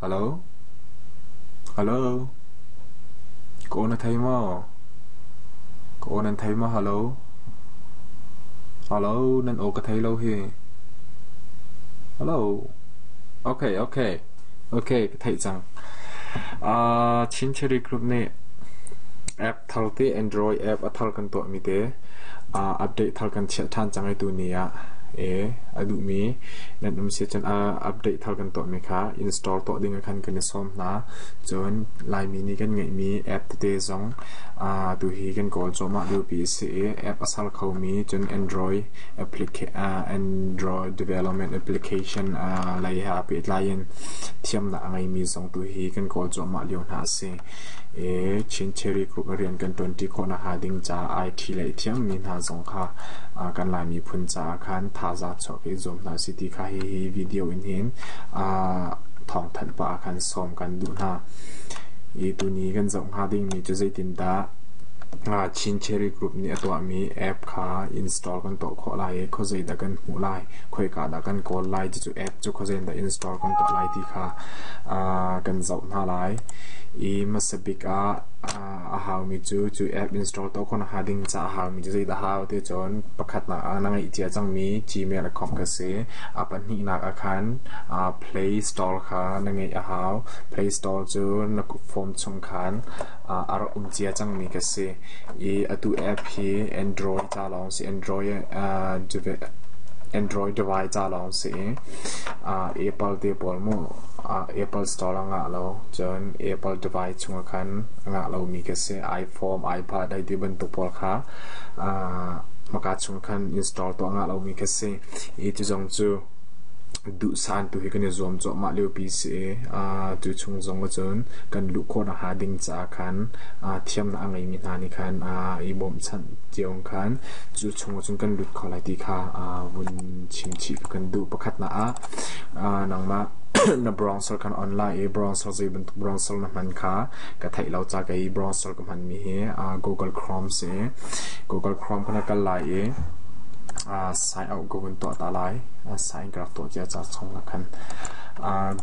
Hello? Hello? Ka aw na thei maw? Ka aw nan thei maw? Hello? Hello? Nan aw ka thei lo hi. Hello? Okay, okay. Okay, ka theih cang. Chin Cherry Group nih app thar te Android app a thar kan tuahmi te update thar kan chiah ṭhan cang i tuni ah e a duhmi nan um si cun update thar kan tuahmi kha install tuah ding ah khan kan i sawm hna. Cun Laimi nih kan ngeihmi app tete zong tuhi kan kawl cuahmah liopi a si i app a ser khomi cun Android Android development application lei he aa pehtlai in thiamnak a ngeimi zong tuhi kan kawl cuahmah lio hna a si. I Chin Cherry Group rian kan ṭuanṭi khawh nakhnga ding caah IT lei thiammi hna zong kha kan Lai miphun caah khan thazaang chuah i zuam hna si ti kha hihi video in hin thawngthanh pah ah khan sawm kan duh hna. I tuni kan zoh hnga dingmi cu zeitindah Chin Cherry Group nih a tuahmi app kha install kan tuah khawh lai i khuazei dah kan hmuh lai, khoika dah kan kawl lai ti cu app cu khuazei dah install kan tuah lai ti kha kan zoh hna lai. I hmasa bik ah a haumi cu cu app install tuah khawh nakhnga ding caah a haumi cu zeidah hau ti cun pakhatnak ah na ngeih cia cangmi Gmail account kha si. A pahnihnak ah khan Play Store kha na ngeih a hau. Play Store cu na phone chung khan a rak um cia cangmi kha si. I atu app hi Android ca lawng si. Android device ca lawng si i Apple te pawl mu Apple Store ah ngah lo. Cun Apple device chungah khan a ngah lomi ka si. iPhone, iPad hei ti bantuk pawl kha maka chung khan install tuah ngah lomi ka si. I cu zong cu duhsan tu hi kan i zuam cuahmah liopi si i cu chung zong ahcun kan luh khawh nakhnga ding caah khan thiamnak a ngeimi hna nih khan i bawmhchanh cio khan cu chung ahcun kan lut kho lai ti kha vun chim chih kan duh. Pakhatnak ah nangmah na browser khan online i browser zei bantuk browser na hman kha ka theih lo ca ka i browser ka hmanmi hi Google Chrome si. Google Chrome kha na kal lai i sign out ka vun tuah ta lai. Sign ka rak tuah cia ca chung ah khan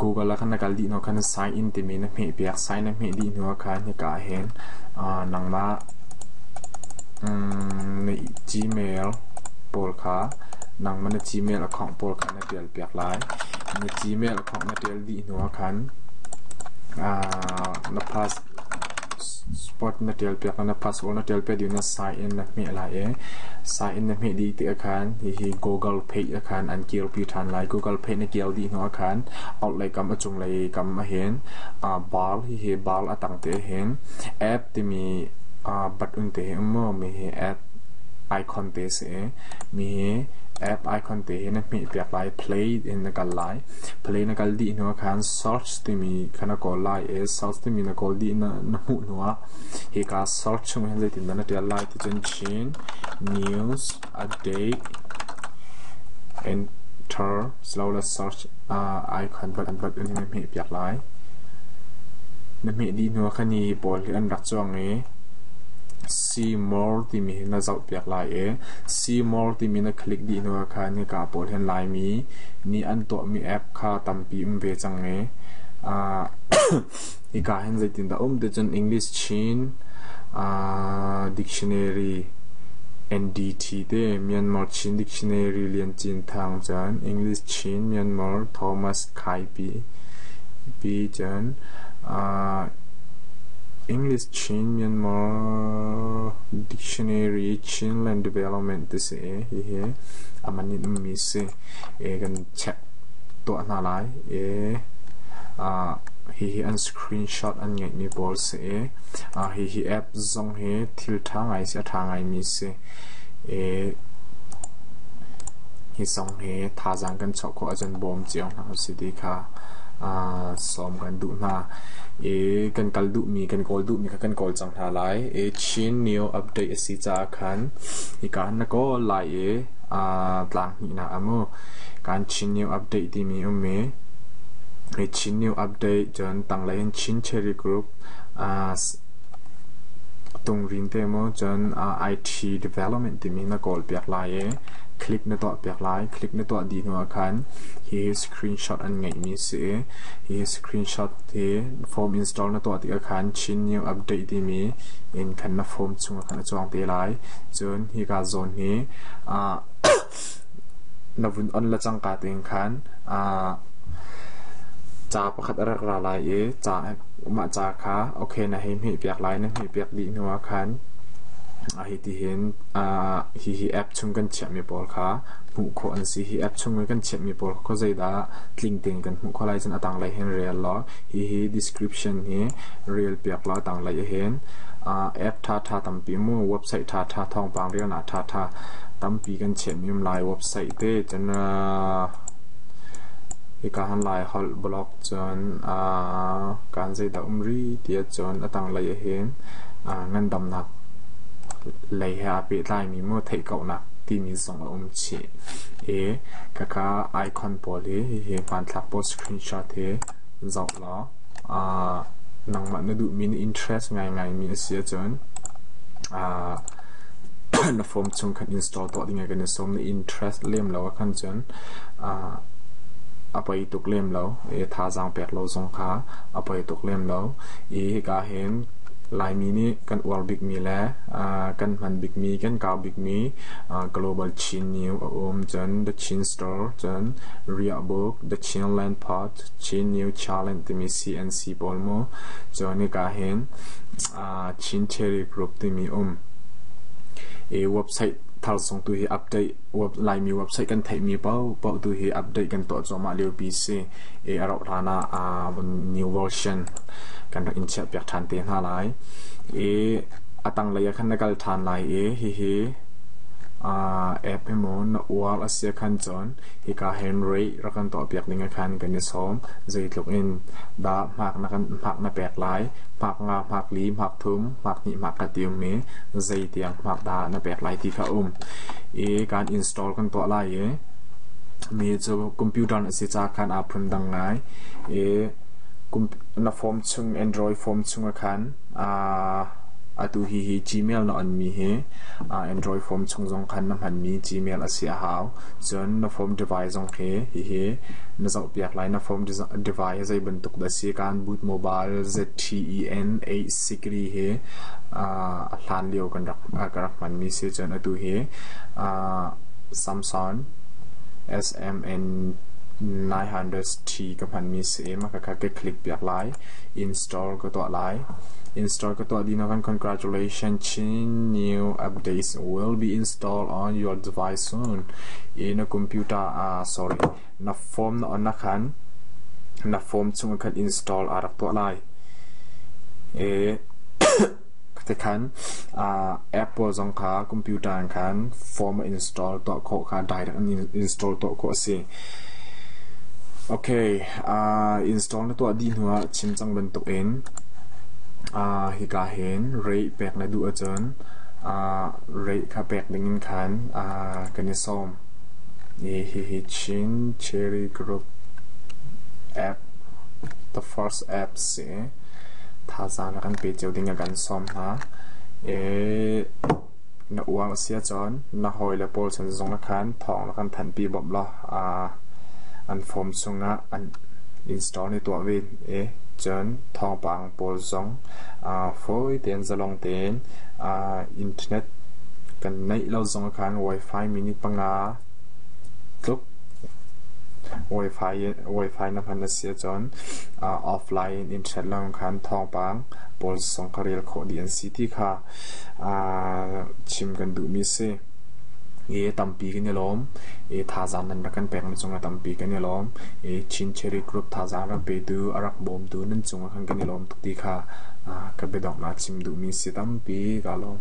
Google ah khan na kal dih hnu khan sign in timi na hmeh piak. Sign na hmeh dih hnu ah khan hika ah hin nangmah na Gmail pawl kha nangmah na Gmail account pawl kha na ṭial piak lai. Na Gmail account na ṭial dih hnu ah khan na passport na ṭial piak na password na ṭial piak dih na sign in na hmeh lai i sign in na hmeh dih tikah khan hihi Google Pay ah khan an kirpi ṭhan lai. Google Pay na kir dih hnu ah khan outlay kam a cunglei kam ahhin bar hihi bar a tang te hin app timi button te hi um maw mi hi app icon te si i mi hi app icon te hi na hmeh piak lai play in na kal lai play na kal dih hnu ah khan search timi kha na kawl lai i search timi na kawl dih na hmuh hnu ah hika search chung hin zeitindah na ṭial lai ti cun Chin news update enter slowly search icon button hi na hmeh piak lai na hmeh dih hnu ah khan hi pawl hi an rak cuang i see more timi hi na zoh piak lai i see more timi na click dih hnu ah khan hika pawl hin Laimi nih an tuahmi app kha tampi um ve cang i hika hin zeitindah um ti cun English Chin Dictionary NDT te Myanmar Chin Dictionary Lian Cin Thang cun English Chin Myanmar Thomas Khaipi pi cun English Chin Myanmar Dictionary Chinland Development ti si i hihi a man in ummi si i kan check tuah hna lai i hihi an screenshot an ngeihmi pawl si i hihi app zong hi thil ṭha ngai si a ṭha ngaimi si i hi zong hi thazaang kan chuah khawh ahcun bawm cio hna usih ti kha sawm kan duh hna i kan kal duhmi kan kawl duhmi kha kan kawl cang hna lai i Chin New Update a si caah khan hika na kawl lai i tlang hnihnak ah mu kan Chin New Update timi um i hi Chin New Update cun tanglei in Chin Cherry Group Tungrin te mu cun IT development timi na kawl piak lai i click na tuah piak lai. Click na tuah dih hnu ah khan hi screenshot an ngeihmi si i hi screenshot hi form install na tuah tikah khan Chin New Update timi in khan na form chungah khan a cuang te lai. Cun hika zawn hi na vun on le cangka tein khan ca pakhat a rak ra lai i ca mah ca kha okay na hei hmehpiak lai. Na hmehpiak dih hnu ah khan hitihin hihi app chung kan chiahmi pawl kha hmuh khawh an si. Hi app chung i kan chiahmi pawl kha zeidah tling tein kan hmuh khawh lai cun a tanglei hin rel law hihi description hi rel piak law a tanglei ahhin app ṭhaṭha tampi mu website ṭhaṭha thawngpang relnak ṭhaṭha tampi kan chiahmi um lai website te cun hika han lai holh blog cun kan zeidah um rih ti ahcun a tanglei ahhin ngandamnak lei he aa pehtlaimi mu theih kauhnak timi zong a um chih i khakha icon pawl hi hihi hmanthlak pawl screenshot hi zoh law nangmah na duhmi na interest ngaingaimi a si ahcun na form chung khan install tuah ding ah kan i sawm. Na interest lem lo ahkhan cun a poi tuk lem lo i thazaang pek lo zong kha a poi tuk lem lo. I hika hin Laimi nih kan uar bikmi le kan hman bikmi, kan kau bikmi Global Chin New a um. Cun The Chin Store, cun Riahbuk, The Chin Land Pot, Chin New Challenge timi CNC pawl mu. Cun hika hin Chin Cherry Group timi um. I website thar zong tu hi update web Laimi website kan theihmi paohpaoh tu hi update kan tuah cuahmah liopi si. I a rauh hlan ah new version kan rak in chiahpiak ṭhan te hna lai. I a tanglei ah khan na kal ṭhan lai i hihi app hi mu na uar a si ahkhan cun hika hin rate rak kan tuahpiak ding ah khan kan i sawm. Zeitluk in dah hmak na kan hmak na pek lai. Hmak nga, hmak li, hmak thum, hmak hnih, hmak khat ti um i zei tiang hmak dah na pek lai ti kha a um. I kan install kan tuah lai i mi cu computer na si ca khan aa phun dang ngai. I na form chung Android form chung ah khan atu hi hi Gmail na onmi hi Android form chung zong khan na hmanmi Gmail a si a hau. Cun na form device zong hi hihi na zohpiak lai. Na form device zei bantuk dah si kan boot mobile ZTEN 8 hi a hlan lio kan rak ka rak hmanmi si. Cun atu hi Samsung SMN 900T ka hmanmi si i mah khakha ka click piak lai. Install ka tuah lai. Install ka tuah dih hnu khan congratulations Chin new updates will be installed on your device soon. I na computer sorry na form na on na khan na form chung khan install aa rak tuah lai. I tikhan Apple zong kha computer in khan form install tuah khawh kha direct in install tuah khawh a si. Okay, install na tuah dih hnu ah chim cang bantuk in hika hin rate pek na duh ahcun rate kha pek ding in khan kan i sawm. Hihi Chin Cherry Group app, the first app si. Thazaang na kan pe cio ding ah kan sawm hna. Na uar a si ahcun na hawile pawl sin zong ah khan thawng na kan thanhpi bawmh law an form chungah an install ni tuah ve i cun thawngpang pawl zong fawi tein zalong tein internet kan neih lo zong ah khan wifi minute 5 tluk wifi na hman a si ahcun offline internet lawng khan thawngpang pawl zong kha rel khawh dih an si ti kha chim kan duhmi si. I tampi kan i lawm. I thazaang nan rak kan pekmi cungah tampi kan i lawm. I Chin Cherry Group thazaang rak petu, a rak bawmtu nan cungah khan kan i lawm tuk ti kha ka biadonghnak chim duhmi si tampi ka lawm.